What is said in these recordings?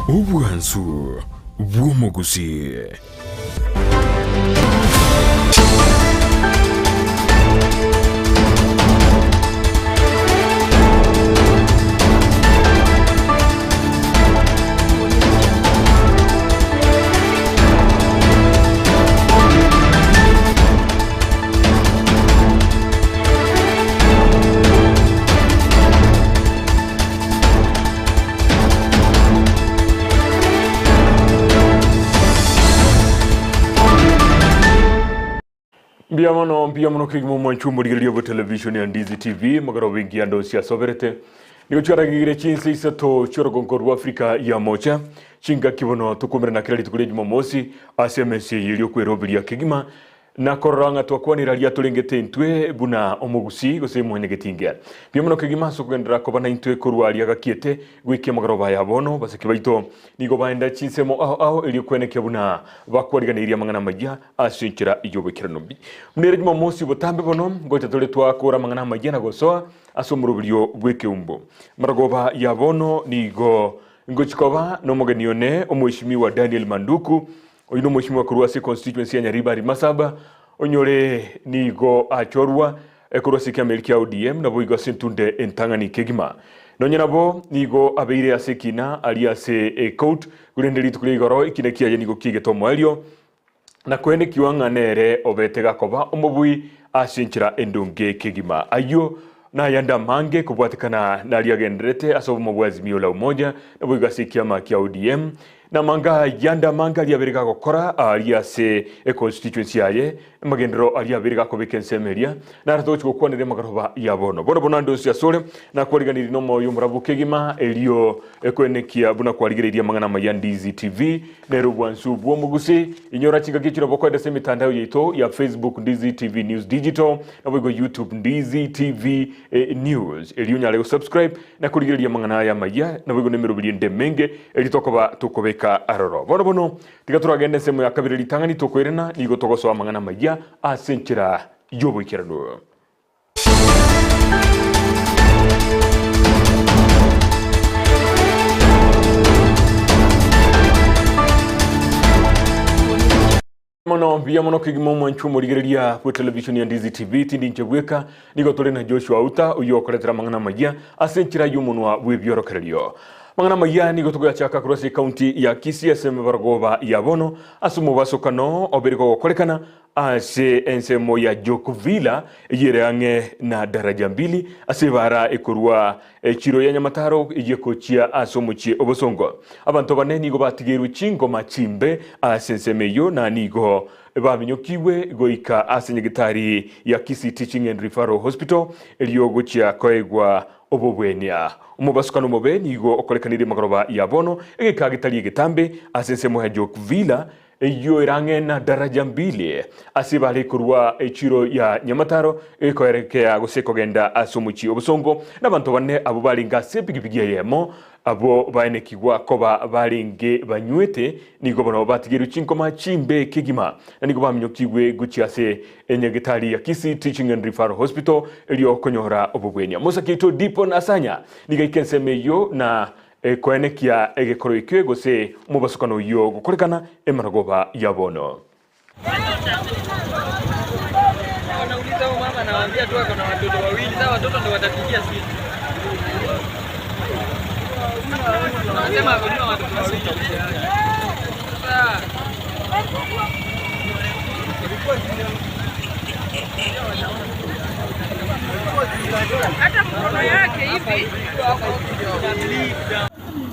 Obwansu bw'omogusii. Mbuya mono, mbuya mono kegima omwanchi omorigereria bwe television ya Ndizi TV, mogoro bw'engiya ndonsi asoberete. Nigo chiaragigire chinse isato chi'orogongo rwa Afrika ya Mocha, chingaki bono tokomerana kera rituko ria Jumamosi ase emesa eye eria okweroberia kegima Na korora ng'a twakwanire aria torengete intwe buna omogusii gose mwanyagetinge. Mbuya mono kegima ase okogenderera koba naintwe korwa aria gakiete goika amagoroba aya bono. Baseke baito nigo baenda chinsemo ao ao erio kwenekia buna bakwariganeirie amang'ana amayia ase enchera y'oboikeranu. Buna ere Jumamosi botambe bono ngocha tore twakora amang'ana amayia na gosoa ase omoroberio bw'ekeumbu. Amarogoba ya bono nigo ngochi koba nomogeni one Omweshimiwa Daniel Manduku Oyio nomochimwa korwa ase constituency ya Nyaribari Masaba, onyore nigo achorwa korwa ase ekiameri kia ODM naboigo ase entunde entang'ani kegima. Nonye nabo nigo abeire ase ekina aria ase ecourt korende rituko ria igoro ekina kiaye nigo kiegete omoerio na koenekiwa ng'a nere obete gakoba omobui ase enchera endonge kegima. Ayio nayande amange kobwatekana naria agendererete ase obomo bwa Azimio la Umoja naboigo ase ekiama kia ODM Namanga ayande amange aria abere gagokora aaria ase econstituency yaye, amagenderero aria abere gakobeka ensemo eria, naro togochia gokwanera emagaroba ya bono. Bono bono ande onsi asore, nakwariganirie nomoyo omorabu kegima, erio ekoenekia buna kwarigereirie amang'ana amaya Ndizi TV, nere obwansu bw'omogusii. Inyora chingaki echi nabo okoenda ase emetandao yaito ya Facebook Ndizi TV News Digital, naboigo YouTube Ndizi TV News, erio onyare gosubscribe na korigereria amang'ana aya amayia, naboigo nemeroberi ende emenge, erio tokoba tokobeka aroro. Bono bono, tiga toragende ensemo ya kabere ritang'ani tokoirana, nigo togosoa amang'ana amayia ase enchera y'oboikeranu. Mono mbuya mono kegima omwanchwa omorigereria bwe television ya Ndizi TV tindi inche bweka nigo tore na Joshua Auta oyio okoretera amang'ana amayia ase enchera y'omonwa bw'ebiorokererio. Amang'ana amayia nigo togoyachaka korwa ase ekaunti ya Kisii ase emebarogoba ya bono ase omobasokano obere gogokorekana ase ensemo ya Jokvilla eyio ere ang'e na Daraja Mbili ase ebara ekorwa Echiro ya Nyamataro eyio ekochia ase omochie obosongo. Abanto bane nigo batigeirwe chingoma chimbe ase ensemo eyio na nigo baminyokigwe goika ase nyagetari ya Kisii Teaching and Referral Hospital erio gochia koegwa obobwenia. Omobasukano omobe nigo okorekanire magoroba ya bono egeka getari egetambe ase ensemo ya Jokvilla Eyio erang'e na daraja mbili ase bare korwa echiro ya Nyamataro ekoerekea gose kogenda ase omochie obosongo, na abanto bane abwo barenge ase epigipigi eyemo, abwo baenekigwa koba barenge banywete, nigo bono batigeirwe chinkoma chimbe kegima, na nigo baminyokigwe gochia ase enyagetari ya Kisii Teaching and Referral Hospital erio konyora obobwenia. Mosaki oito Dipon Asanya nigo aika ensemo eyio na Ekoenekia egekoro ekio gose omobasukano oyio ogokorekana emaragoba ya bono.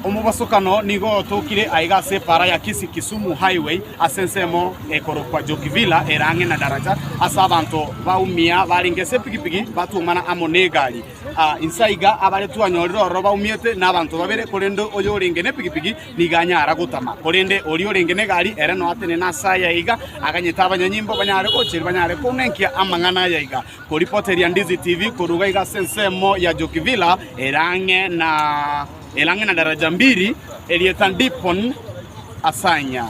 Omobosokano nigo otokire aiga ase epaara ya Kisii Kisumu Highway ase ensemo ekorokwa Joki Villa ere ang'e na daraja ase abanto baumia barenge ase epigipigi batwomana amo negari. Inse aiga abare twanyorire ororo baumiete nabanto babere korende oyorenge nepigipigi nigo anyara gotama korende oria orenge negari ere noatenene ase aya iga aganyete abanyanyimbo banyare gocha erio banyare kounenkia amang'ana aya iga. Koripoteria Ndizi TV koruga iga ase ensemo ya Joki Villa ere ang'e na ere ang'e na Daraja Mbili, erieta Dipon Asanya.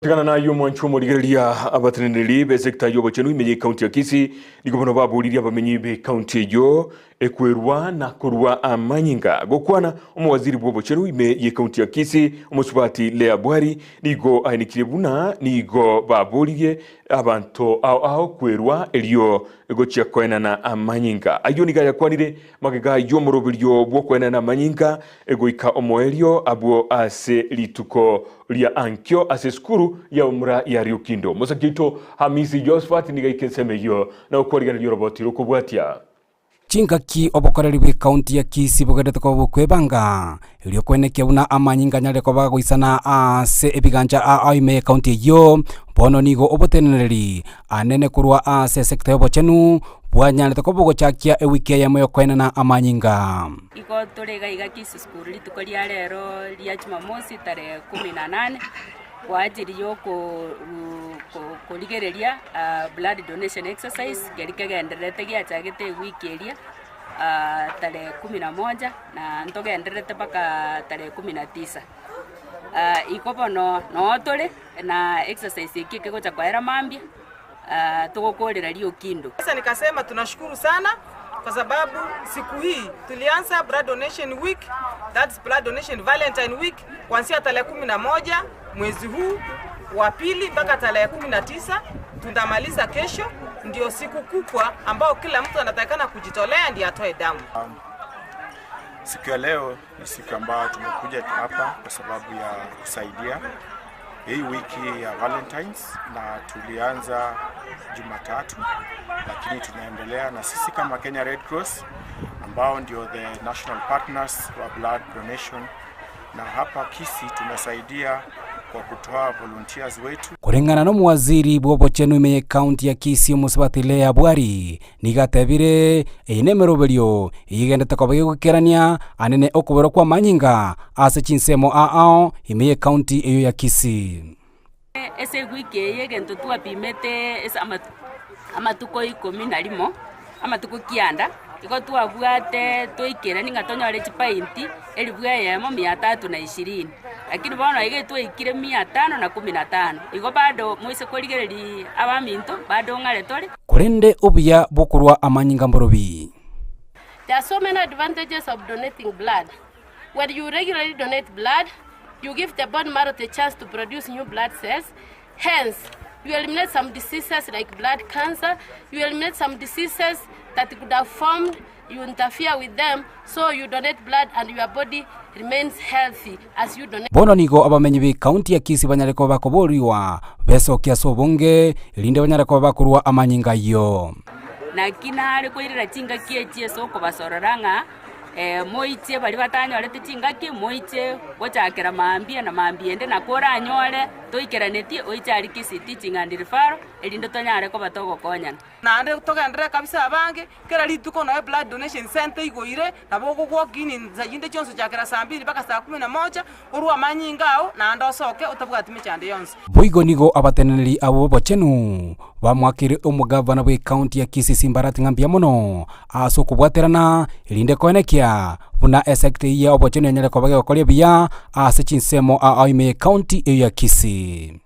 Tigana nayio omwanchwa omorigereria abateneneri b'esecta y'obochenu ime y'ecounty ya Kisii nigo bono baboririe abamenyi b'ecounty eyio. Ekwerua na korua amanyinga. Gokwana omowaziri bw'obochenu ime y'ekaunti ya Kisii, omosubati Leah Bwari, nigo aenekirie buna nigo baboririe abanto ao ao kwerua erio gochia koenana amanyinga. Ayio nigo ayakwanire magega y'omoroberio bw'okoenana amanyinga goika omoerio abwo ase rituko ria ankio ase esukuru y'abamura ya Riokindo. Omosaki oito Hamisi Josphat nigo aika ensemo eyio na gokwarigereria oroboti rokobwatia. Chingaki obokoreri bw'ekaunti ya Kisii bogenderete koba bokwebanga, erio kwenekia buna amanyinga anyare koba goisana ase ebigancha ao ime y'ekaunti eyio, bono nigo obotenenereri anene korwa ase esecta y'obochenu bwanyarete koba bogochakia ewiki eyemo y'okoenana amanyinga. Igo tore iga iga Kisii School rituko ria rero ria Jumamosi tarehe kumi na nane. Kwa ajili ya okorigereria blood donation exercise keria kegendererete giachagete ewiki eria tarehe kumi na moja na ntogendererete mpaka tarehe kumi na tisa. Igo bono noo tore na exercise eke ekegocha koera mambia. Togokorera riokindo. Sasa nikasema tunashukuru sana kwa sababu siku hii tulianza blood donation week, that's blood donation valentine week kuanzia tarehe 11 mwezi huu wa pili mpaka tarehe 19 tutamaliza kesho, ndio siku kubwa ambao kila mtu anatakikana kujitolea ndiye atoe damu. Siku ya leo ni siku ambayo tumekuja hapa kwa sababu ya kusaidia hii wiki ya Valentines, na tulianza Jumatatu, lakini tunaendelea na sisi kama Kenya Red Cross ambao ndio the national partners wa blood donation, na hapa Kisii tumesaidia kwa kutoa volunteers wetu. Koreng'ana nomowaziri bw'obochenu ime y'ecounty ya Kisii omosubati Leah Bwari nigo atebire eye nemeroberio eyegendete koba gegoikerania anene okoborwa kw'amanyinga ase chinsemo ao ime y'ecounty eyio ya Kisii. Ase ewiki eye egento twapimete ase amatuko ikomi na rimo, amatuko kianda, igo twabwate toikeranie ng'a tonyore chipainti elifu eyemo mia tatu na ishirini, lakini bono iga twaikire mia tano na kumi na tano, igo bado moise korigereria abaminto bado ng'are tore. Korende obuya bw'okorua amanyinga mborobi. There are so many advantages of donating blood. When you regularly donate blood, you give the bone marrow the chance to produce new blood cells. Hence, you eliminate some diseases like blood cancer, you eliminate some diseases that could have formed, you interfere with them, so you donate blood and your body remains healthy as you donate. Bono nigo abamenyi b'ekaunti ya Kisii banyare koba bakoborigwa besokie ase obonge, erinde banyare koba bakorua amanyinga ayio. Naki nare koirera chingaki echi ase okobasorora ng'a moiche baria batanyorete chingaki, moiche gochakera mambia na mambia ende, na koranyore toikeranetie oiche aria Kisii Teaching and Referral, erinde tonyare koba togokonyana. Naende togenderere kabisa abange, kera rituko noe blood donation centre igoire, nabo okogwalk in insa chinde chionsi gochakera saa mbili mpaka saa kumi na moja, orue amanyinga ao naende osoke otabwati mechando yonsi. Boigo nigo abateneneri abwo b'obochenu bamoakeire omogavana bw'ecounty ya Kisii Simba Arati ng'a mbuya mono ase okobwaterana erinde koenekia buna esecta eyio ya obochenu yanyare koba gegokoria buya ase chinsemo ao ime y'ecounty eyio ya Kisii.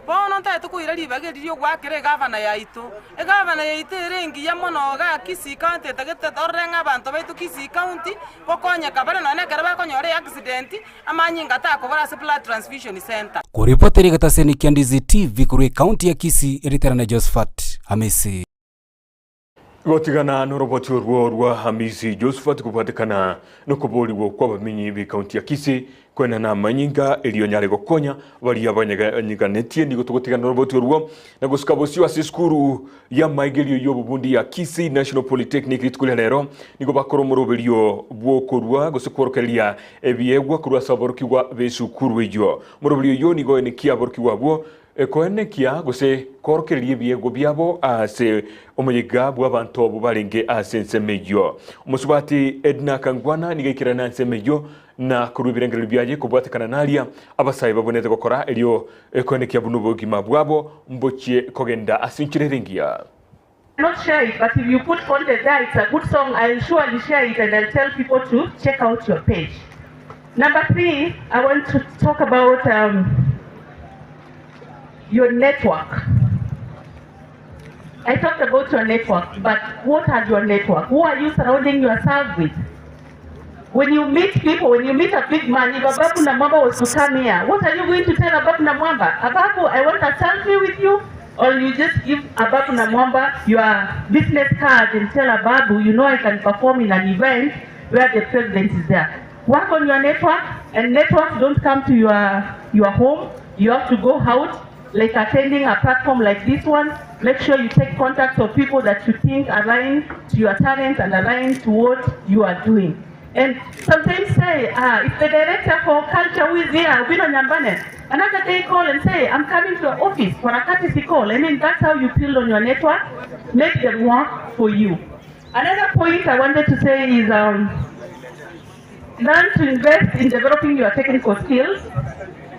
Bono ntagete koira ribaga eri ri'ogoakera egavana yaito. Egavana yaito ere engiya mono igaa Kisii County etagete torore ng'a abanto baito Kisii County gokonyeka bare nonya ekero bakonyora eaccident, amanyinga takobora ase blood transfusion centre. Koripotera egetaseni kia Ndizi TV korwa ecounty ya Kisii, Eritarane Josephat Hamisi. Gotigana noroboti orwo rwa Hamisi Josephat kobwatekana nokoborigwa kw'abamenyi b'ecounty ya Kisii koenana amanyinga erio onyare gokonya baria banyeganetie. Nigo togotigana noroboti orwo na gosuka bosio ase esukuru y'amaigerio y'obobundi ya Kisii National Polytechnic rituko ria rero nigo bakora omoroberio bw'okorua gose kworokereria ebiegwa korwa ase aborokigwa b'esukuru eyio. Omoroberio oyio nigo oenekia aborokigwa abwo Koenekia gose koorokereria ebiegwa biabo ase omoyega bw'abanto abwo barenge ase ensemo eyio. Omosubati Edna Kangwana nigo aikerana ensemo eyio na korua ebirengererio biaye kobwatekana naria abasae babwenerete gokora erio koenekia buna obogima bwabo mbochie kogenda ase enchera ere engiya. Not share it but if you put content there it's a good song I'll surely share it and I'll tell people to check out your page. Number 3 I want to talk about um, your network. I talked about your network, but what are your network? Who are you surrounding yourself with? When you meet people, when you meet a big man, if Ababu Namwamba was to come here, what are you going to tell Ababu Namwamba? Ababu, I want a selfie with you. Or you just give Ababu Namwamba your business card and tell Ababu, you know I can perform in an event where the president is there. Work on your network, and networks don't come to your, your home. You have to go out, like attending a platform like this one. Make sure you take contacts of people that you think align to your talent and align to what you are doing. And sometimes say, it's the director for culture who is here, Obino Nyambane. Another day call and say, I'm coming to your office for a courtesy call. I mean, that's how you build on your network. Make them work for you. Another point I wanted to say is learn to invest in developing your technical skills.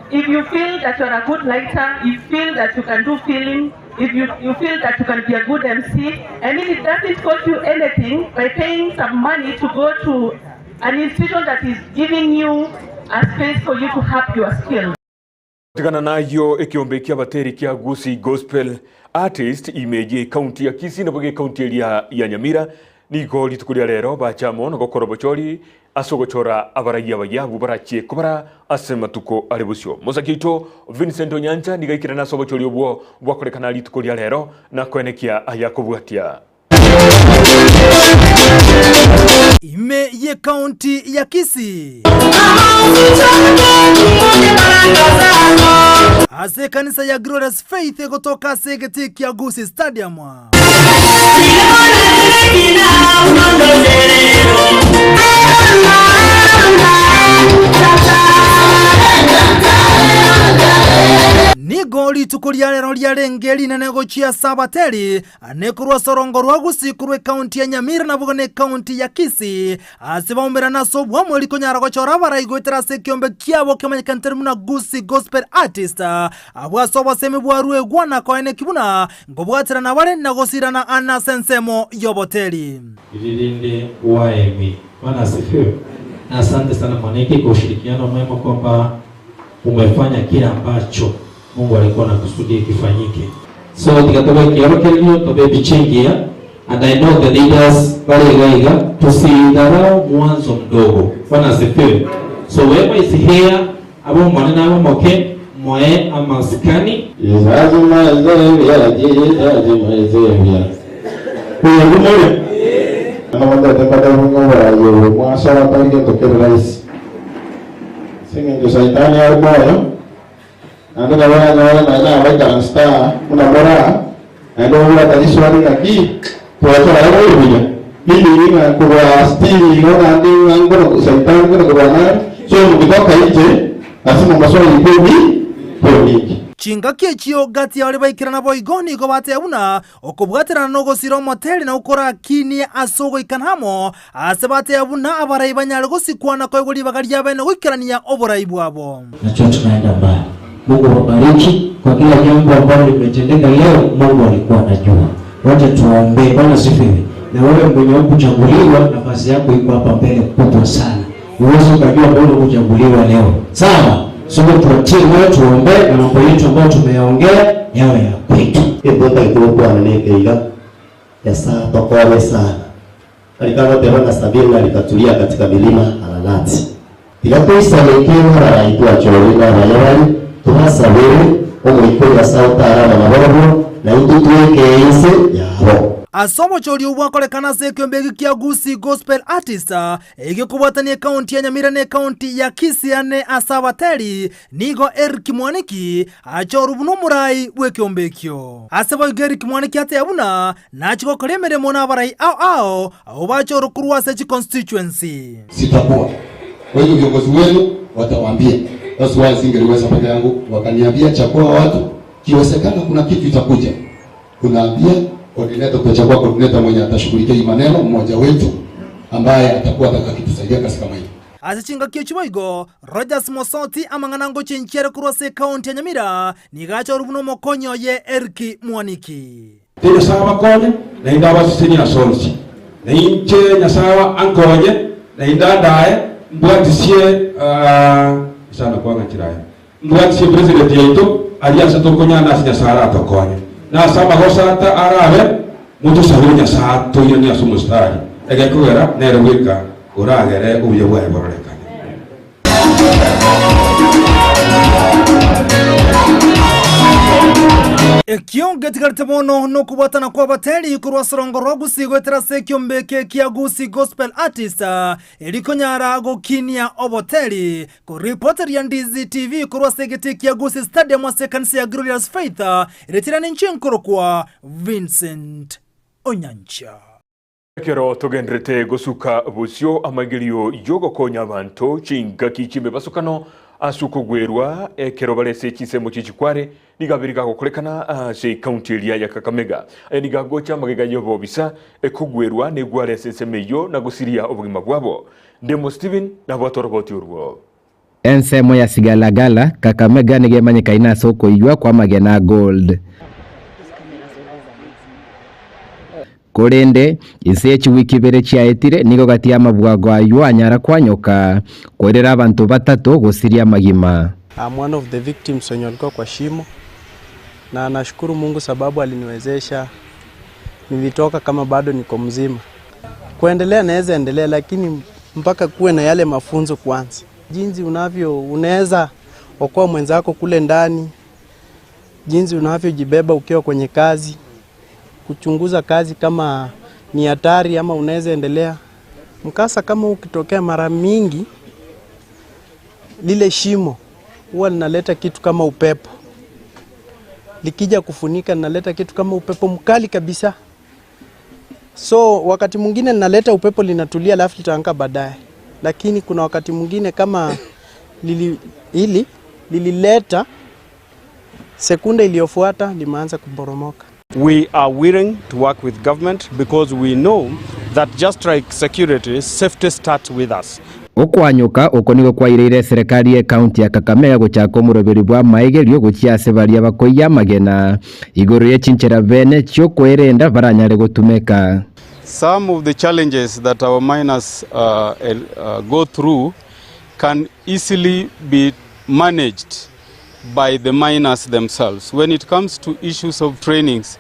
If you feel that you're a good writer, you feel that you can do film, if you feel that you can be a good MC, I mean, it doesn't cost you anything by paying some money to go to an institution that is giving you a space for you to have your skills. Tigana nayo ekiombe kia bateri kia Gusii Gospel Artist imeji ekaunti ya Kisii nabo ekaunti eria ya Nyamira nigo rituko ria rero bachamo na gokora obochori ase ogochora abaraiya abayia abwo barachie kobara ase matuko are bosio. Mosaki oito Vincent Onyancha nigo aikirana ase obochori obwo bwakorekana rituko ria rero na koenekia aya kobwatia. Ime y'ekaunti ya Kisii. Ase ekanisa ya Glorious Faith egotoka ase egetii kia Gusii Stadium. Nigo rituko ria rero riarenge rinene gochia ase abateri ane korwa ase orongo rwa Gusii korwa ekaunti ya Nyamira naboigo na ekaunti ya Kisii ase baumerane ase obwamo eri konyara gochora abarai goetera ase ekiombe kiabo kemanyekanete buna Gusii Gospel Artist abwo ase obosemi bwaruegwa na koeneki buna nkobwaterana bare na gosirana ane ase ensemo y'oboteri. Ililinde YME. Bwana asifiwe. Na asante sana Mwaniki kwa ushirikiano mwema kwamba umefanya kile ambacho Mungu alikuwa anakusudia kifanyike. So tiga tobe ekiorokererio tobe epicha engiya and I know the leaders bare iga iga tusidharau mwanzo mdogo. Bwana asifiwe. So whoever is here abe omonene abe omoke moe amasikani. Nabatete mbatebi ng'a oboraai obo mwasoa tari gento kere rahisi. Ase eng'encho Saitani are moyo, naende nabo yanyore nonya nabaikaransete aa buna more aa, naende obwate riswali ng'aki twachora aye bori buya. Nindirie ng'a korwa still igo naende ng'a nkono Saitani nkono korwa nare, so mokitoka inche lazima maswali ikuwe mi ikuwe mingi. Chingaki echio gati y'abaria baikerana boigo nigo bateba buna okobwaterana nogosira omoteri na gokorakinie ase ogoikana amo, ase bateba buna abarai banyare gosikwa na koegwa ribaga riabene goikerania oborai bwabo. Najua tunaenda mbali. Mungu awabariki kwa kila jambo ambalo limetendeka leo, Mungu alikuwa anajua. Wacha tuwaombee. Bwana asifiwe. Na wewe mwenye hukuchaguliwa, nafasi yako iko hapa mbele kubwa sana. Huwezi ukajua mbona hukuchaguliwa leo. Sawa? Sote tuwatie moyo, tuombee na mambo yetu ambayo tumeyaongea yawe ya kwetu. Ebota ekogokwana nekeiga, Nyasae tokonye sana. Rika goteba ng'a Sabina rikaturia katika milima Ararati. Tiga toisaneke ng'a abarai twachorire nabaya bare, tobasabere Omoika o Nyasae otaraba nabarabwo, na intwe twekee inse yabo. Ase omochori obwo akorekana ase ekiombe eke kia Gusii Gospel Artists, egekobwatania ekaunti ya Nyamira na ekaunti ya Kisii ane ase abateri, nigo Eric Mwaniki achorwe buna omorai bw'ekiombe ekio. Ase boigo Eric Mwaniki ateba buna nachie gokora emeremo nabarai ao ao abwo bachorwe korwa ase chiconstituency. Sitakuwa. Kwa hivyo viongozi wenu watawaambia. That's why singeliweza peke yangu, wakaniambia chagua watu, kiwezekana kuna kitu itakuja. Unaambia coordinator, utachagua coordinator mwenye atashughulikia hii maneno, mmoja wetu ambaye atakuwa atakakitusaidia kazi kama hii. Ase chingaki echio boigo, Rogers Mosoti amang'ana ngochenchia are korwa ase ekaunti ya Nyamira nigo achorwe buna omokonyi oye Eric Mwaniki. Inche Nyasae abakonye, naende abasesenie ase onsi. Na inche Nyasae ankonye, naende andae, mbwatisie Nyasae nakwang'achire aye, mbwatisie president yaito aria ase tokonyana ase Nyasae aratokonye. Na ase amagoso ata arabe, motosabere Nyasae atoiranie ase omositari, egekogera nere bweka oragere obuya bwaye bororekane. Ekio ngetigarete bono nokobwatana kw'abateri korwa ase orongo rwa Gusii goetera ase ekiombe eke kia Gusii Gospel Artists erio konyara gokinia oboteri. Koripoteria Ndizi TV korwa ase egetii kia Gusii Stadium ase ekanisa ya Glorious Faith, eretira ninche nkorokwa Vincent Onyancha. Ekero togenderete gosuka bosio amaigerio y'ogokonya abanto chingaki chi'emebasokano ase okogwerwa ekero bare ase chinsemo chie chikware, nigo abere gagokorekana ase ekaunti eria ya Kakamega. Aya nigo agocha amagega y'obobisa, ekogwerwa negware ase ensemo eyio na gosiria obogima bwabo. Ndemo Stephen nabwate oroboti orwo. Ensemo ya Sigalagala, Kakamega nigo emanyekaine ase okoiywa kw'amagena a gold. Korende, inse ye chiwiki ibere chiaetire, nigo gati y'amabwago ayio anyara kwanyoka, koirera abanto batato gosiria amagima. I'm one of the victims wenye walikuwa kwa shimo na nashukuru Mungu sababu aliniwezesha nilitoka kama bado niko mzima. Kuendelea naweza endelea lakini mpaka kuwe na yale mafunzo kwanza. Jinsi unavyo unaweza okoa mwenzako kule ndani, jinsi unavyojibeba ukiwa kwenye kazi, kuchunguza kazi kama ni hatari ama unaweza endelea. Mkasa kama ukitokea mara mingi, lile shimo huwa linaleta kitu kama upepo. Likija kufunika linaleta kitu kama upepo mkali kabisa. So wakati mwingine linaleta upepo linatulia, alafu litaanguka baadaye, lakini kuna wakati mwingine kama lili, hili lilileta sekunde iliyofuata limeanza kuporomoka. We are willing to work with government because we know that just like security, safety starts with us. Okoanyoka oko nigo kwaireire eserekari y'ecounty ya Kakamega gochaka omoroberi bw'amaigerio gochia ase baria bakoiyia amagena igoro ye chinchera bene chi'okoerenda baranyare gotumeka. Some of the challenges that our miners uh, uh, go through can easily be managed by the miners themselves. When it comes to issues of trainings,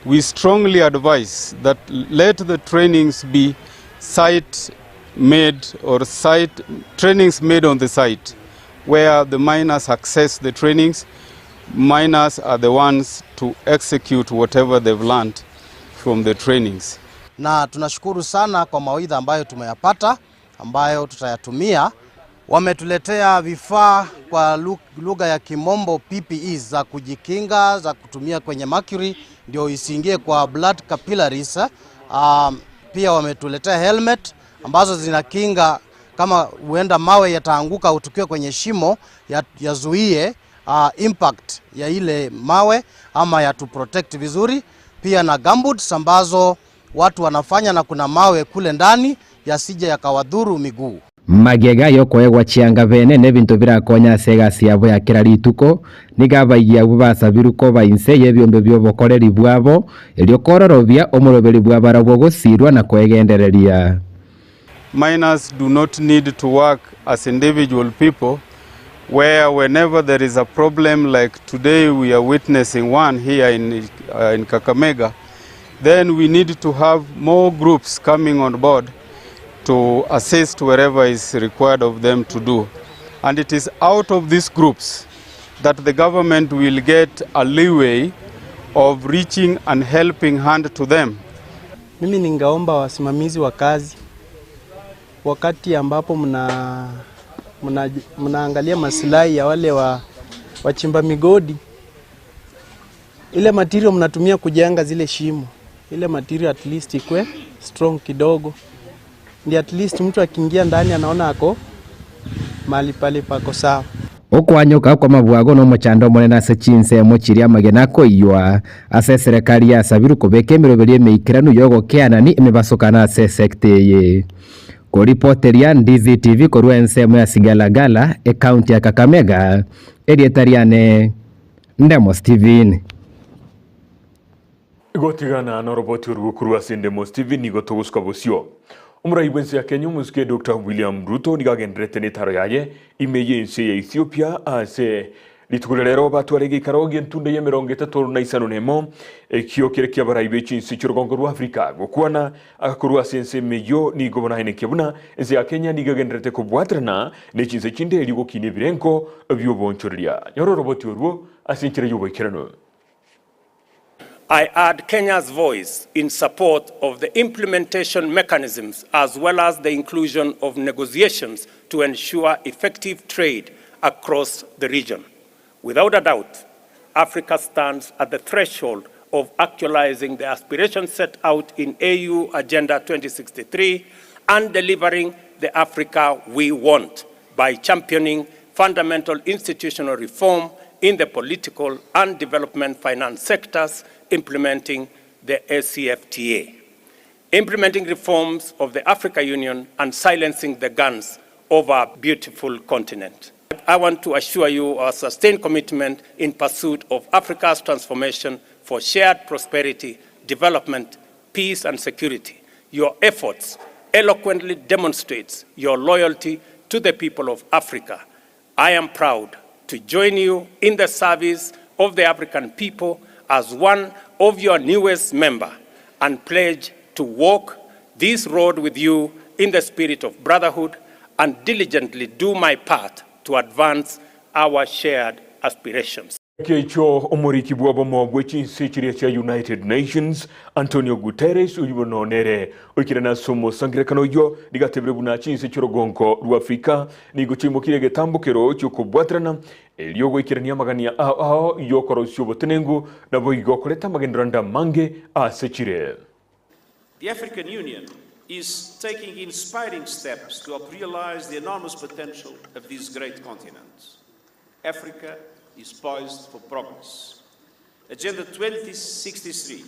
we strongly advise that let the trainings be site made or site trainings made on the site where the miners access the trainings. Miners are the ones to execute whatever they've learned from the trainings. Na tunashukuru sana kwa mawaidha ambayo tumeyapata ambayo tutayatumia. Wametuletea vifaa kwa lugha ya kimombo PPE za kujikinga za kutumia kwenye mercury ndio isiingie kwa blood capillaries. Pia wametuletea helmet ambazo zinakinga kama huenda mawe yataanguka utukiwe kwenye shimo yazuie impact ya ile mawe ama ya to protect vizuri. Pia na gumboots ambazo watu wanafanya na kuna mawe kule ndani yasije yakawadhuru miguu. Magega y'okoegwa chianga bene na ebinto birakonye ase egasi yabo ya kera rituko, nigo abaiyia abwo basabirwe koba inse y'ebiombe bi'obokoreri bwabo, erio kororobia omoroberi bw'abarabwo gosirwa na koegendereria. Miners do not need to work as individual people where whenever there is a problem like today we are witnessing one here in, uh, in Kakamega, then we need to have more groups coming on board to assist wherever is required of them to do. And it is out of these groups that the government will get a leeway of reaching and helping hand to them. Mimi ningeomba wasimamizi wa kazi wakati ambapo mna, mna, mnaangalia masilahi ya wale wa wachimba migodi, ile material mnatumia kujenga zile shimo, ile material at least ikwe strong kidogo, ndi at least mtu akiingia ndani anaona ako mahali pale pako sawa. Okwanyoka kw'amabwago nomochando omonene ase chinsemo chiria amagena akoiywa ase eserekari yasabirwe kobeka emeroberio emeikeranu y'ogokeanani emebasokano ase esecta eye. Koripoteria Ndizi TV korwa ensemo ya Sigalagala, ecounty ya Kakamega, erieta riane Ndemo Stephen. Gotigana noroboti orwo korwa ase Ndemo Stephen nigo togosuka bosio. Omorai bw'ense ya Kenya omosike Dr William Ruto nigo agenderete netaro yaye ime y'ense ya Ethiopia ase Rituko riria rero batware egeikaro gi'entunda y'emerongo etato na isano nemo, ekio kere ki'abarai be chinse chi'orogongo rwa Afrika. Gokwana agakorwa ase ense emeyio nigo bonaenekia buna ense ya Kenya nigo egendererete kobwaterana ne chinse chinde erio gokinia ebirengo bi'oboonchoreria. Nyora oroboti orwo ase enchera y'oboikeranu. I add Kenya's voice in support of the implementation mechanisms as well as the inclusion of negotiations to ensure effective trade across the region. Without a doubt, Africa stands at the threshold of actualizing the aspirations set out in AU Agenda 2063 and delivering the Africa we want by championing fundamental institutional reform in the political and development finance sectors, implementing the ACFTA, implementing reforms of the Africa Union and silencing the guns of our beautiful continent. I want to assure you our sustained commitment in pursuit of Africa's transformation for shared prosperity, development, peace and security. Your efforts eloquently demonstrates your loyalty to the people of Africa. I am proud to join you in the service of the African people as one of your newest member and pledge to walk this road with you in the spirit of brotherhood and diligently do my part to advance our shared aspirations. Ekecho omoriki bw'obomo bwe chinse chiria chia United Nations, Antonio Guterres, oyio bono nere oikerana ase omosangererekano oyio, nigo atebire buna chinse chi'orogongo rwa Afrika nigo chiaimokirie egetambokero chi'okobwaterana erio goikerania amagania ao ao y'okorosia obotenenku naboigo koreta amagendererando amange ase chire. The African Union is taking inspiring steps to help realize the enormous potential of this great continent. Africa is poised for progress. Agenda 2063,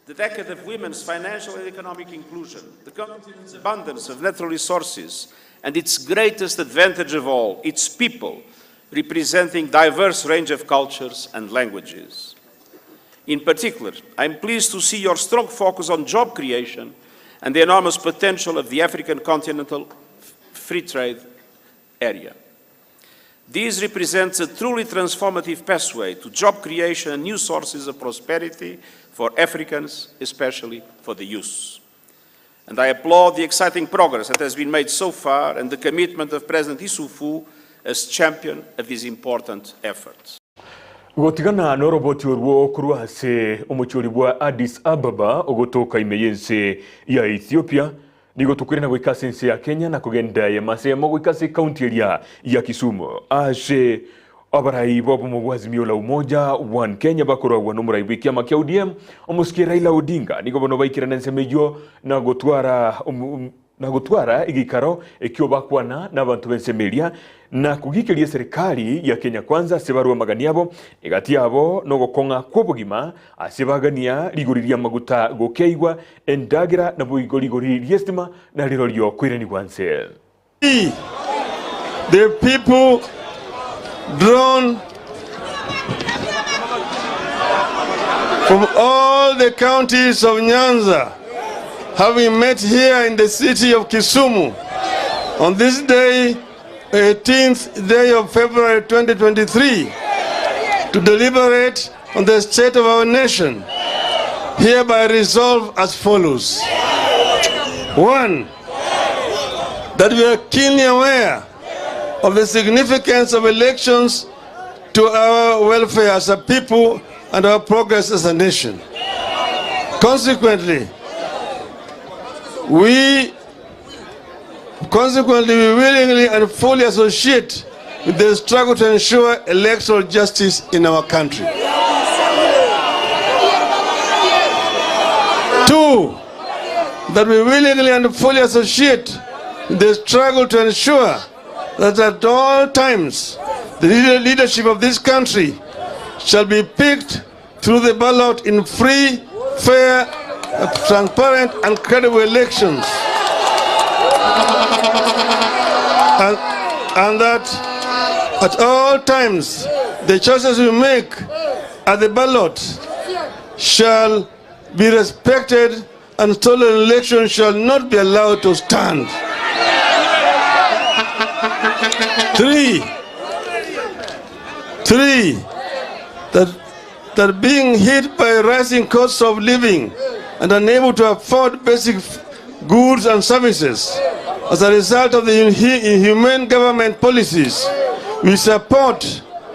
the decade of women's financial and economic inclusion, the continent's abundance of natural resources, and its greatest advantage of all, its people, representing diverse range of cultures and languages. In particular, I am pleased to see your strong focus on job creation and the enormous potential of the African continental free trade area. This represents a truly transformative pathway to job creation and new sources of prosperity for Africans, especially for the youth. And I applaud the exciting progress that has been made so far and the commitment of President Issoufou as champion of this important effort. Gotigana noroboti orwo korwa ase omochori bwa Addis Ababa ogotoka ime y'ense ya Ethiopia, Nigo tokoirana goika ase ense ya Kenya na kogenda eyemo ase eyemo goika ase ekaunti eria ya Kisumu. Ase abarai b'obomo bwa Azimio la Umoja One Kenya bakoragwa n'omorai bw'ekiama kia ODM omosike Raila Odinga nigo bono baikirana ensemo eyio na gotwara na gotwara egeikaro ekio bakwana n'abanto b'ensemo eria na kogikeria eserekari ya Kenya Kwanza ase barwe amagani abo egati yabo nogokong'a kw'obogima ase bagania rigori ri'amaguta gokeigwa Endagera naboigo rigori ri'estima narirorio koiranigwa nse. We, the people drawn from all the counties of Nyanza, having met here in the city of Kisumu on this day, 18th day of February 2023, to deliberate on the state of our nation, hereby resolve as follows. One, that we are keenly aware of the significance of elections to our welfare as a people and our progress as a nation. Consequently, we consequently we willingly and fully associate with the struggle to ensure electoral justice in our country. Two, that we willingly and fully associate with the struggle to ensure that at all times the leadership of this country shall be picked through the ballot in free, fair, transparent and credible elections. And, and that at all times the choices we make at the ballot shall be respected and stolen elections shall not be allowed to stand. Three, Three, that, that being hit by rising costs of living and unable to afford basic goods and services as a result of the inhumane government policies, we support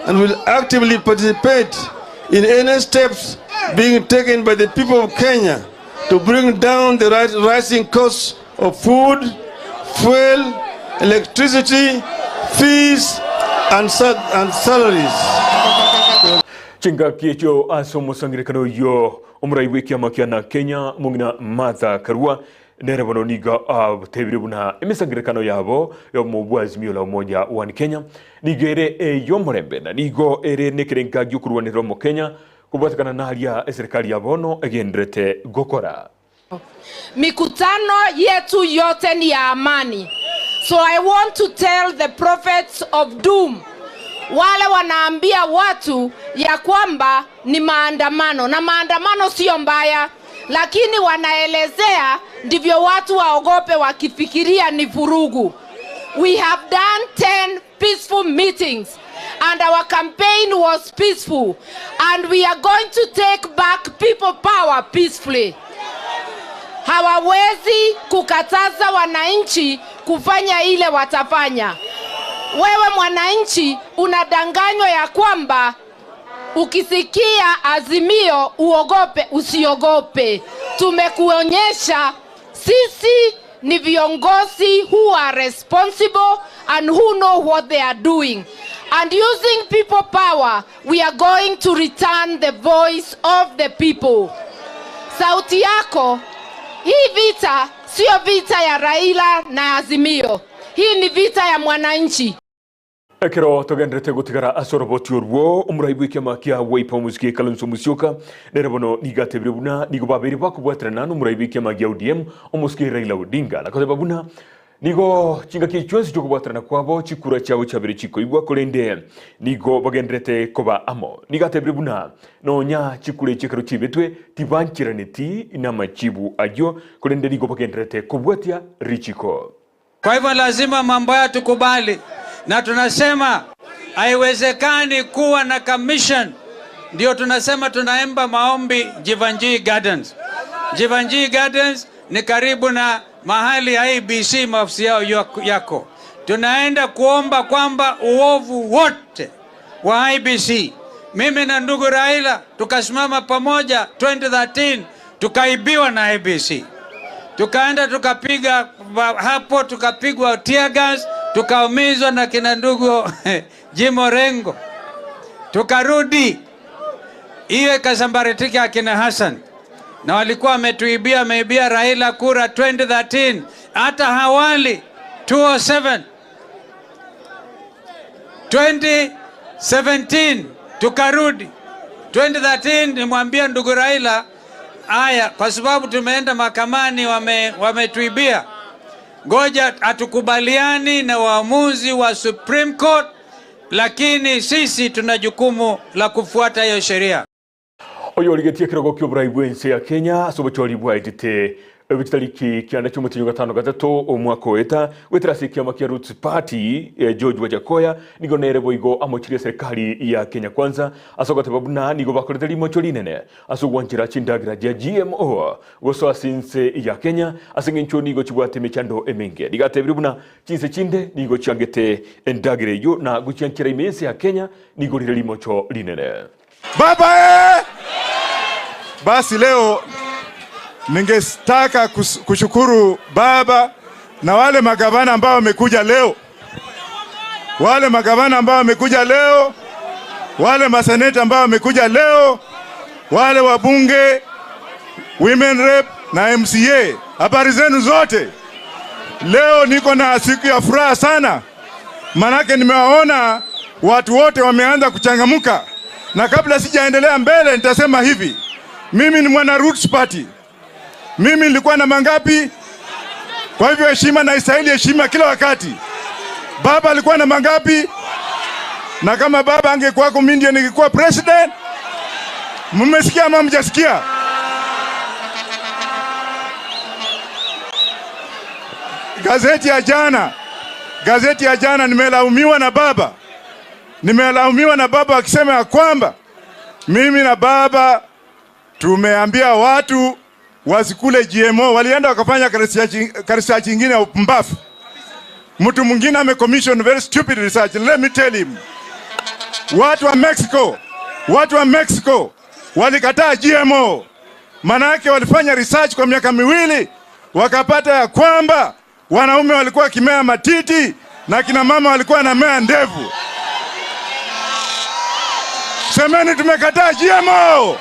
and will actively participate in any steps being taken by the people of Kenya to bring down the rising costs of food, fuel, electricity, fees, and, and salaries. Chingaki echio ase omosangererekano oyio omorai bw'ekiama kia na Kenya mong'ina Martha Karua nere bono nigo atebire buna emesangererekano yabo y'obomo bwa Azimio la Umoja One Kenya nigo ere ey'omorembe na nigo ere nekerenga gi'okorwanerera omokenya kobwatekana naria eserekari ya bono egendererete gokora. Mikutano yetu yote ni ya amani. So I want to tell the prophets of doom, wale wanaambia watu ya kwamba ni maandamano, na maandamano sio mbaya, lakini wanaelezea ndivyo watu waogope wakifikiria ni vurugu. We have done 10 peaceful meetings and our campaign was peaceful and we are going to take back people power peacefully. Hawawezi kukataza wananchi kufanya ile watafanya. Wewe mwananchi unadanganywa ya kwamba ukisikia Azimio uogope. Usiogope, tumekuonyesha sisi ni viongozi who are responsible and who know what they are doing. And using people power, we are going to return the voice of the people. Sauti yako hii vita sio vita ya Raila na Azimio. Hii ni vita ya mwananchi. Ekero togenderete gotigara ase oroboti orwo omorai bw'ekiama kia Wiper omosike Kalonzo Musyoka nere bono nigo atebire buna nigo babere bakobwaterana na omorai bw'ekiama gia ODM omosike Raila Odinga na koteba buna nigo chingaki chionsi chiokobwaterana kwabo chikura chiabo chiabere chikoigwa korende nigo bagenderete koba amo. Nigo atebire buna nonya chikura echi ekero chibetwe tibancheraneti na amachibu ayio korende nigo bagenderete kobwatia richiko. Kwa hivyo lazima mambo haya tukubali, na tunasema haiwezekani kuwa na commission. Ndio tunasema tunaemba maombi Jivanjii Gardens. Jivanjii Gardens ni karibu na mahali IEBC maofisi yao yako. Tunaenda kuomba kwamba uovu wote wa IEBC, mimi na ndugu Raila tukasimama pamoja 2013 tukaibiwa na IEBC, tukaenda tukapiga hapo, tukapigwa tear gas, tukaumizwa na kina ndugu Jim Orengo, tukarudi hiyo ikasambaratika akina Hassan, na walikuwa wametuibia, wameibia Raila kura 2013, hata hawali 207 2017 tukarudi 2013, nimwambia ndugu Raila, aya, kwa sababu tumeenda mahakamani wametuibia, ngoja hatukubaliani na waamuzi wa Supreme Court, lakini sisi tuna jukumu la kufuata hiyo sheria. Oyo origetie ekerogo kia oborai bwa ense ya Kenya ase obochori bwaetete ebitariki kianda chia omotienyi gatano gatato omwaka oeta gwetera ase ekiama kia Roots Party George Wajackoyah nigo nere boigo amochirie serikali ya Kenya Kwanza ase ogoteba buna nigo bakorete rimocho rinene ase ogwanchera chindagira chia GMO gosoa ase ense ya Kenya ase eng'encho nigo chibwate emechando emenge. Nigo atebire buna chinse chinde nigo chiangete endagira eywo na gochianchera ime ense ya Kenya nigo rire rimocho rinene. Baba eh! Basi leo ningetaka kushukuru baba na wale magavana ambao wamekuja leo, wale magavana ambao wamekuja leo, wale maseneta ambao wamekuja leo, wale wabunge, women rep na MCA. Habari zenu zote. Leo niko na siku ya furaha sana, manake nimewaona watu wote wameanza kuchangamuka. Na kabla sijaendelea mbele, nitasema hivi, mimi ni mwana Roots Party. Mimi nilikuwa na mangapi? Kwa hivyo heshima na istahili heshima kila wakati. Baba alikuwa na mangapi? Na kama baba angekuwako mimi ndiye ningekuwa president. Mmesikia ama mjasikia? Gazeti ya jana, gazeti ya jana nimelaumiwa na baba. Nimelaumiwa na baba akisema ya kwamba mimi na baba tumeambia watu wasikule GMO. Walienda wakafanya research ingine ya upumbavu. Mtu mwingine amecommission very stupid research. Let me tell him. Watu wa Mexico, watu wa Mexico walikataa GMO. Manake walifanya research kwa miaka miwili wakapata ya kwamba wanaume walikuwa wakimea matiti na kina mama walikuwa wanamea ndevu. Semeni tumekataa GMO.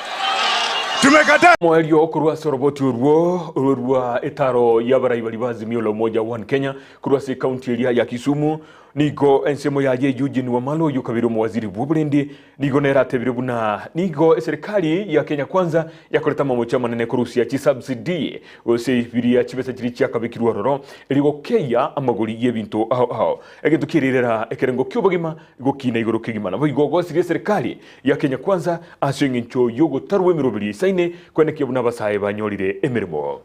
Tumekataa mwario kurwa ase oroboti orwo rwa etaro ya barai bari ba Azimio la Umoja One Kenya kurwa ase ekaunti eria ya Kisumu nigo ensemo yaye Eugene Wamalwa oyio okabere omowaziri bwa oborendi nigo nere atebire buna nigo eserikali ya Kenya Kwanza yakorete amamocho amanene korusia chisubsidy gose biria chibesa chiria chiakabekirwe ororo erio gokeia amagori y'ebinto ao ao egento kiererera ekerengo ki'obogima gokina igoro kegima. Naboigo ogosirie eserikali ya Kenya Kwanza ase eng'encho y'ogotarwa emeroberi eisaine kwenekia buna abasae banyorire emeremo.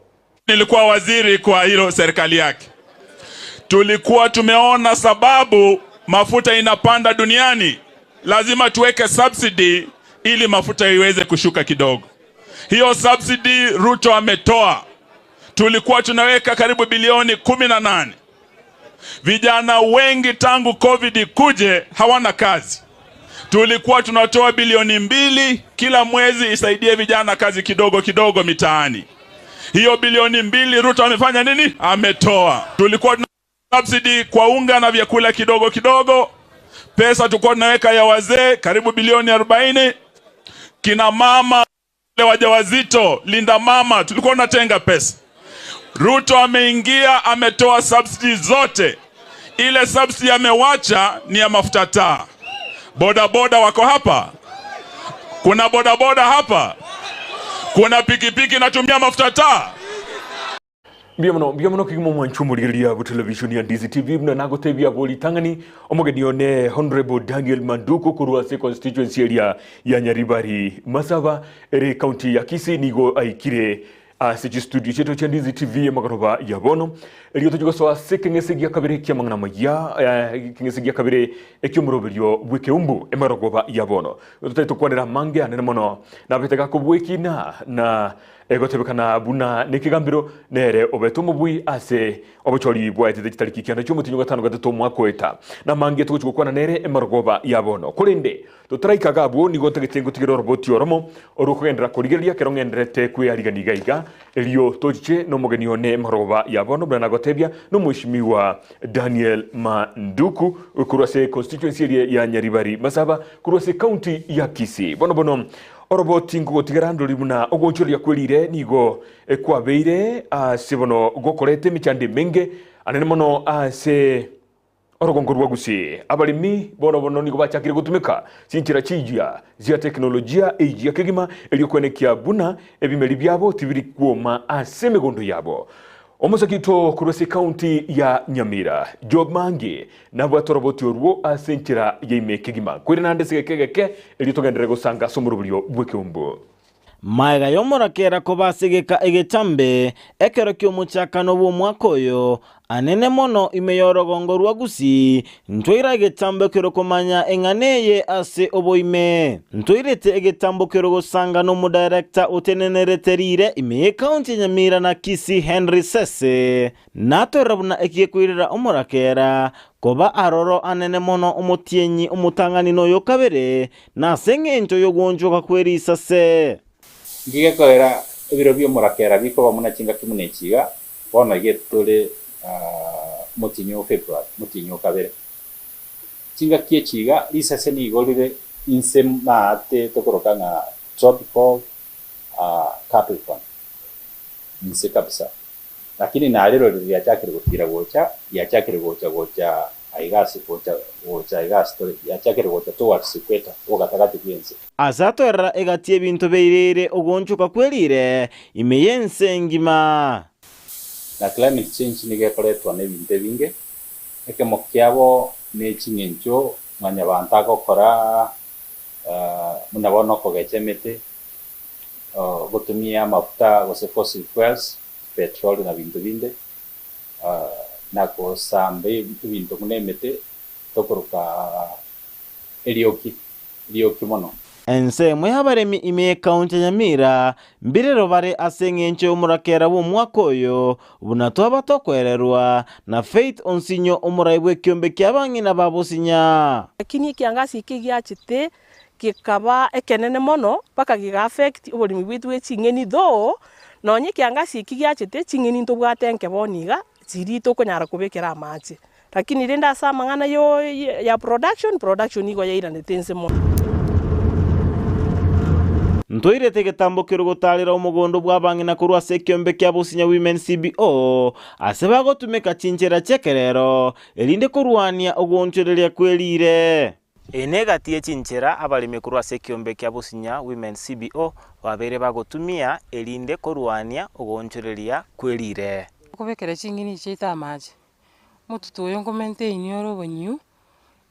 Nilikuwa waziri kwa hilo serikali yake, tulikuwa tumeona sababu mafuta inapanda duniani, lazima tuweke subsidy ili mafuta iweze kushuka kidogo. Hiyo subsidy Ruto ametoa, tulikuwa tunaweka karibu bilioni 18. Vijana wengi tangu COVID ikuje hawana kazi. Tulikuwa tunatoa bilioni 2 kila mwezi isaidie vijana kazi kidogo kidogo mitaani. Hiyo bilioni 2 Ruto amefanya nini? Ametoa. Tulikuwa tuna subsidy kwa unga na vyakula kidogo kidogo. Pesa tulikuwa tunaweka ya wazee karibu bilioni 40. Kina mama wale wajawazito, linda mama, tulikuwa tunatenga pesa. Ruto ameingia ametoa subsidy zote. Ile subsidy amewacha ni ya mafuta taa. Bodaboda wako hapa? Kuna bodaboda hapa? Kuna pikipiki inatumia mafuta taa? Mbuya mono, mbuya mono kegima omwancho omorigereria bwa television ya Ndizi TV buna nagotebia abwo ritang'ani omogeni one Honorable Daniel Manduku korwa ase constituency area ya Nyaribari Masaba ere county ya Kisii nigo aikire ase chistudio chiaito chia Ndizi TV emagoroba ya bono erio tochie gosoa ase ekeng'ese gia kabere ki'amang'ana amaya ekeng'ese gia kabere eki'omoroberio bw'ekeumbu emarogoba ya bono. Totari tokwanera amange anene mono nabete gakobwekina na Egotebekana buna nekegambero nere obete omobui ase obochori bwaetete chitariki kianda chi'omotienyi o gatano gatato omwaka oeta. Namange togochia gokwana nere emarogoba ya bono. Korende totaraika iga abwo nigo ntagete ngotigere oroboti oromo orwokogenderera korigereria ekero ng'endererete kwearigania iga iga, erio tochiche nomogeni one emarogoba ya bono buna nagotebia nomweshimiwa Daniel Manduku korwa ase constituency eria ya Nyaribari Masaba korwa ase county ya Kisii. Bono bono Oroboti nkogotigera ndori buna ogoonchoreria kwe riire nigo kwabeire ase bono gokoreta emechando emenge anene mono ase orogongo rwa Gusii. Abaremi bono bono nigo bachakire gotumeka chinchera chiyia chia teknolojia eyia kegima erio kwenekia buna ebimeri biabo tibiri kwoma ase emegondo yabo. Omosaki oito korwa ase ekaunti ya Nyamira, Job Mangi, nabwate oroboti orwo ase enchera ya ime kegima. Nkoire naende ase egeka egeke erio togenderere gosanga ase omoroberio bw'ekeumbu. Magega y'omorakera koba ase egeka egetambe, ekero ki'omochakano bw'omwaka oyo, Anene mono ime y'orogongo rwa Gusii, ntwaire egetambo ekerokomanya eng'ana eye ase oboime. Ntwairete egetambo kerogosanga n'omodirector otenenerete riire ime y'ecounty ya Nyamira na Kisii Henry Sese. Natorora buna eki gekoirera omorakera koba aroro anene mono omotienyi omotang'ani noyokabere nase eng'encho y'ogwonchoka kw'erisase. Inki gekoera ebiro bi'omorakera bikoba buna chingaki buna echi iga? Bono iga tore omotienyi o February, omotienyi o kabere. Chingaki echi iga risase nigo rire inse maate tokoroka ng'a tropical Capricorn, inse kabisa. Lakini narirori riachakire gotira gocha, riachakire gocha gocha aiga ase gocha gocha aiga ase tore, riachakire gocha towards equator, obogatagati bw'ense. Ase atoerera egati y'ebinto beireire ogoonchoka kwe riire ime y'ense engima. Na climate change nigo ekoretwa nebinto ebinge, ekemo kiabo ne ching'encho mwanyabanto agokora buna bono okogecha emete, ogotumia amafuta gose fossil fuels, petroli na binto binde, na gosamba ebinto buna emete tokoroka. Erioki, rioki mono. Ensemo y'abaremi ime y'ekaunti ya Nyamira mbirero bare ase eng'encho y'omorakera bw'omwaka oyo buna twaba tokwererwa na Faith Onsinyo omorai bw'ekiombe ki'abang'ina ba Bosinya. Lakini ekiangasi eke giachete gekaba ekenene mono mpaka gega affect oboremi bwaito bwe ching'eni though nonye ekiangasi eki giachete ching'eni ntobwate nke bono iga chiria tokonyara kobekera amache. Lakini rende ase amang'ana ya production, production nigo yairanete inse mono. Ntoirete egetambo ker'ogotaarera omogondo bw'abang'ina korwa ase ekeombe kia Bosinya Women CBO, ase bagotumeka chinchera chi'ekerero, erinde korwania ogoonchoreria kwe riire. Eye negati ye chinchera abaremi korwa ase ekeombe kia Bosinya Women CBO babeire bagotumia erinde korwania ogoonchoreria kwe riire. Okobekera ching'eni chiaito amache, Omotutu oyo nkomaintain ore obonyiu,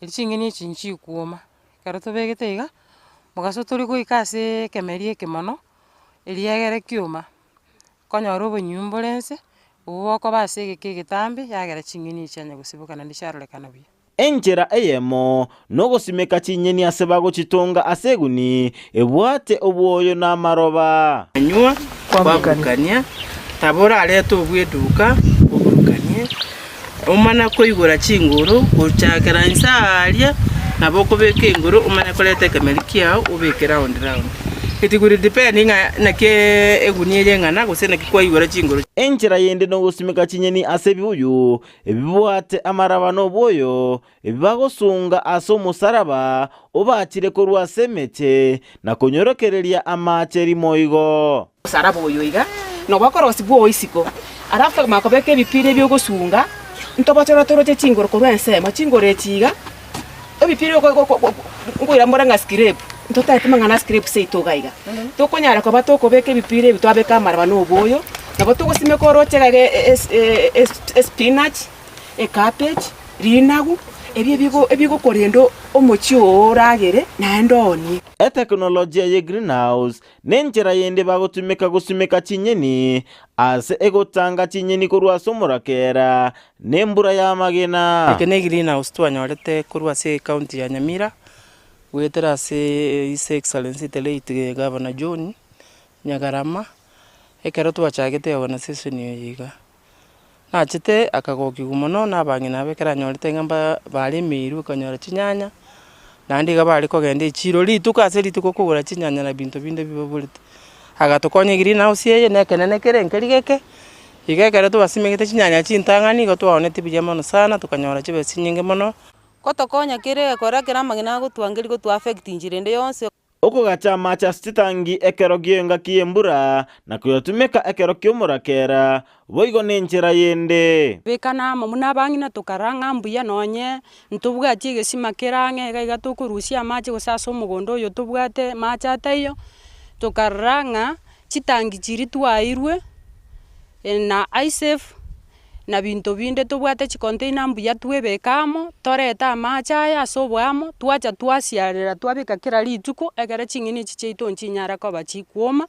erio ching'eni echi nchikwoma. Ekero tobegete iga, mogaso tori goika aseee ekemeri eke mono, eriegere kioma, okonyora obonyiu mbore nse, obwo bokoba ase egeka egetambe, yagera ching'eni echi chianya gosiboka naende chiarorekana buya. Enchera eyemo nogosimeka chinyeni ase bagochitonga ase eguni ebwate obwoyo na amaroba. Anywa, kwaburukania, nabo orarete obw'eduka oburukanie, omana koigora chinguru, gochakera inse aaria, nabo okobeka enguru omanye koreta ekemeri kiao obeke round round. It will depend ng'a naki egunia eye eng'ana gose naki kwaigora chinguru. Enchera yende nogosimeka chinyeni ase ebibuyu Ebibwate amaraba nobwoyo, ebi bagosunga ase omosaraba obachire korwa ase emete, na konyorokereria amaache rimo igo. Omosaraba oyo iga nobo okorosibwa oo isiko, alafu tokomanya kobeka ebipira ebi ogosunga, ntobochore toroche chingoro korwa ensemo, chingoro echi iga, ebipira nkoira mbore ng'a scrape, ntotagete mang'ana a scrape seito iga iga. Tokonyara koba tokobeka ebipira ebi twabeka amaraba na oboyo, nabo togosimeka oroche iga iga espinach, ecabbage, rinagu, ebi ebigo ebigokorenda omochie oo oragere naende oonie. Eteknolojia ye greenhouse nenchera yende bagotumeka gosimeka chinyeni ase egotanga chinyeni korwa ase omorakera na embura y'amagena. Eke ne greenhouse twanyorete korwa ase ecounty ya Nyamira, goetera ase His Excellency the late Governor John Nyagarama, ekero twachagete organization eye iga. Nachete akagokigwa mono na abang'ina aba ekero anyorete ng'a mba baremeirwe konyora chinyanya, naende iga bare kogenda echiro rituko ase rituko kogora chinyanya na binto binde bibaborete. Agatokonya egreenhouse eye na ekenene kere nkeri geke, iga ekero twasimegete chinyanya chintang'ani igo twaoneti buya mono sana tokanyora chibesa chinyinge mono. Gotokonya kere ekora kera amang'ina agotwangeria gotu affect inchera ende yonsi. Okogacha amache ase chitangi ekero gi'engaki y'embura, na koyatumeka ekero ki'omorakera, boigo nenchera yende. Bekana amo buna abang'ina tokarora ng'a mbuya nonye ntobwati egesima kere ang'e iga iga tokorusia amache gose ase omogondo oyo tobwate mache ataiyo, tokarora ng'a chitangi chiria twairwe na ISAFE na binto binde tobwate chicontainer mbuya twebeke amo, torete amache aya ase oboamo, twacha twasiarera twabeka kera rituko, ekero ching'eni echi chiaito nchinyara koba chikwoma,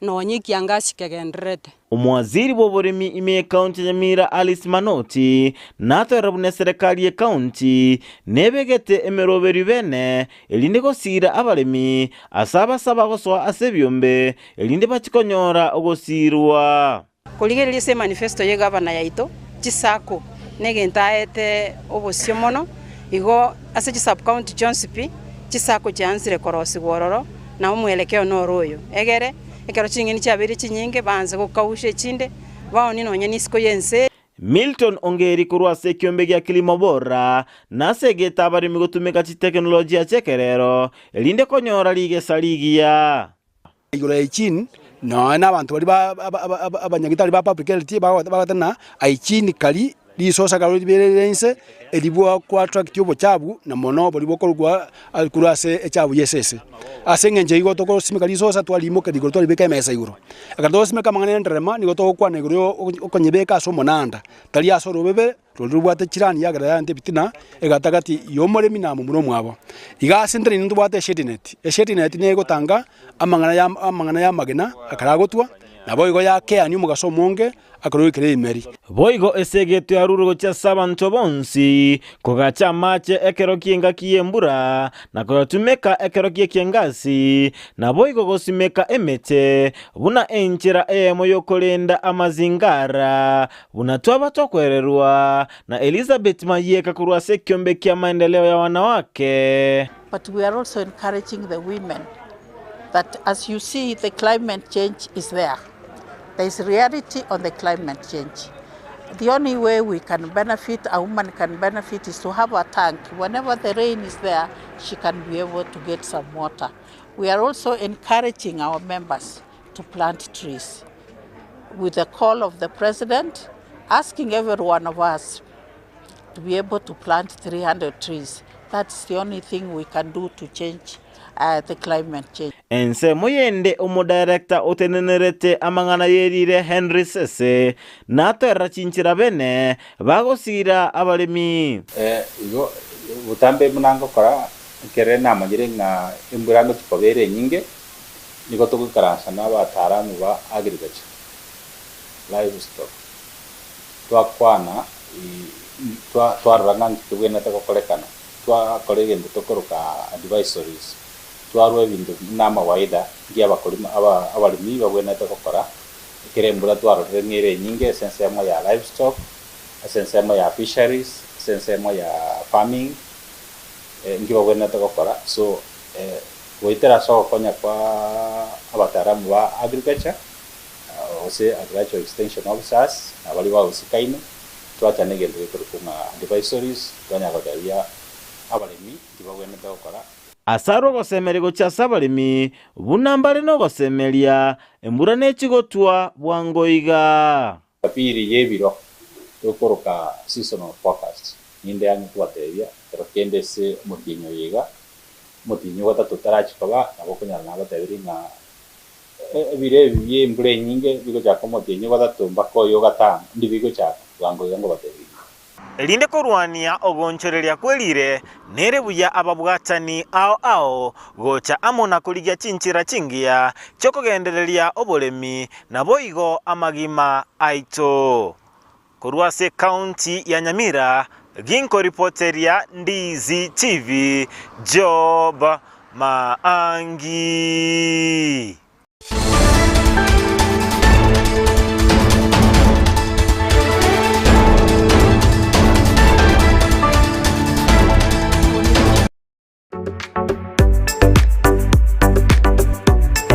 nonye ekiangasi kegendererete. Omowaziri bw'oboremi ime y'ekaunti ya Nyamira Alice Manoti natoerera buna eserekari y'ekaunti nebegete emeroberio bene erinde gosiira abaremi ase abasaba gosoa ase ebiombe erinde bachie konyora ogosiirwa. Korigereria ase emanifesto y'egavana yaito, chisacco negento aete obosio mono, igo ase chisub-county chionsi pi, chisacco chiansire korosigwa ororo, na omwelekeo noro oyo, egere ekero ching'eni chiabeire chinyinge baanse gokausha echinde, baonie nonya nisiko y'ense. Milton Ongeri korwa ase ekiombe gia Kilimo Bora nase egete abaremi gotumeka chitekinolojia chi'ekerero erinde konyora rigesa rigiya. Igoro ya hygiene, nonya na abanto baria abanyagitari ba public health bagoteba ng'a hygiene kari risosa kare riberere inse eri bwa attract obochafu na mono boria bokorwa korwa ase echafu ya esese. Ase eng'encho igo togosimeka risosa twariimokeria igoro twaribeka emesa igoro. Ekero togosimeka amang'ana ya enderema nigo togokwana igoro ya okonyebeka ase omonanda, tari ase orobebe. Roria robwate chirani yagera yarente ebitina egatagati y'omoremi na momura omwabo. Iga ase intwe naintwe ntobwate eshade net. Eshade net nigo egotanga amang'ana ya amang'ana y'amagena ekero agotwa, Naboigo yakeania omogaso omonge akore goikera ebimeri. Boigo esegeto yarurwe gochia ase abanto bonsi, kogacha amache ekero ki'engaki y'embura, na koyatumeka ekero gi'ekiengasi, naboigo gosimeka emete, buna enchera eyemo y'okorenda amazingara, buna twaba tokwererwa na Elizabeth Mayieka korwa ase ekiombe kia Maendeleo ya Wanawake. But we are also encouraging the women that as you see the climate change is there. There is reality on the climate change. The only way we can benefit, a woman can benefit is to have a tank. Whenever the rain is there, she can be able to get some water. We are also encouraging our members to plant trees. With the call of the president, asking every one of us to be able to plant 300 trees. That's the only thing we can do to change uh, the climate change. Ensemo yende omodirector otenenerete amang'ana y'erire Henry Sese natoerera chinchera bene bagosiira abaremi. Eh, igo botambe buna ngokora, ekere namanyire ng'a embura ngochia koba ere enyinge, nigo togoikaransa na abataalamu ba agriculture, livestock, twakwana twarora ng'a nki kebwenerete gokorekana, twakora egento tokoroka advisories, twarwa ebinto buna amawaidha nki abakorima aba abaremi babwenerete gokora, ekero embura twarorire ng'a ere enyinge ase ensemo ya livestock, ase ensemo ya fisheries, ase ensemo ya farming, nki babwenerete gokora. So goetera ase ogokonya kwa abataalamu ba agriculture, gose Agricultural Extension Officers, na baria bagosikaine, twachana egento gekorokwa ng'a advisories, twanyara gotebia abaremi nki bagwenerete gokora. Ase arwe ogosemeria gochia ase abaremi, buna mbare nogosemeria, embura nechigotwa bwango iga. Pili y'ebiro tokoroka seasonal forecast, ninde ang'e kobatebia ekero kende ase omotienyi oyo iga, omotienyi ogatato otarachia koba, nabo okonyora nabatebirie ng'a Ebiro ebi bi'embura enyinge bigochaka omotienyi ogatato mpaka oyo ogatano, ndi bigochaka bwango iga ngobatebirie. Erinde korwania ogoonchoreria kwe riire, nere buya ababwatani ao ao gocha amo na korigia chinchera chingiya chi'okogendereria oboremi, naboigo amagima aito. Korwa ase ekaunti ya Nyamira, ginkoripoteria Ndizi TV, Job Maangi.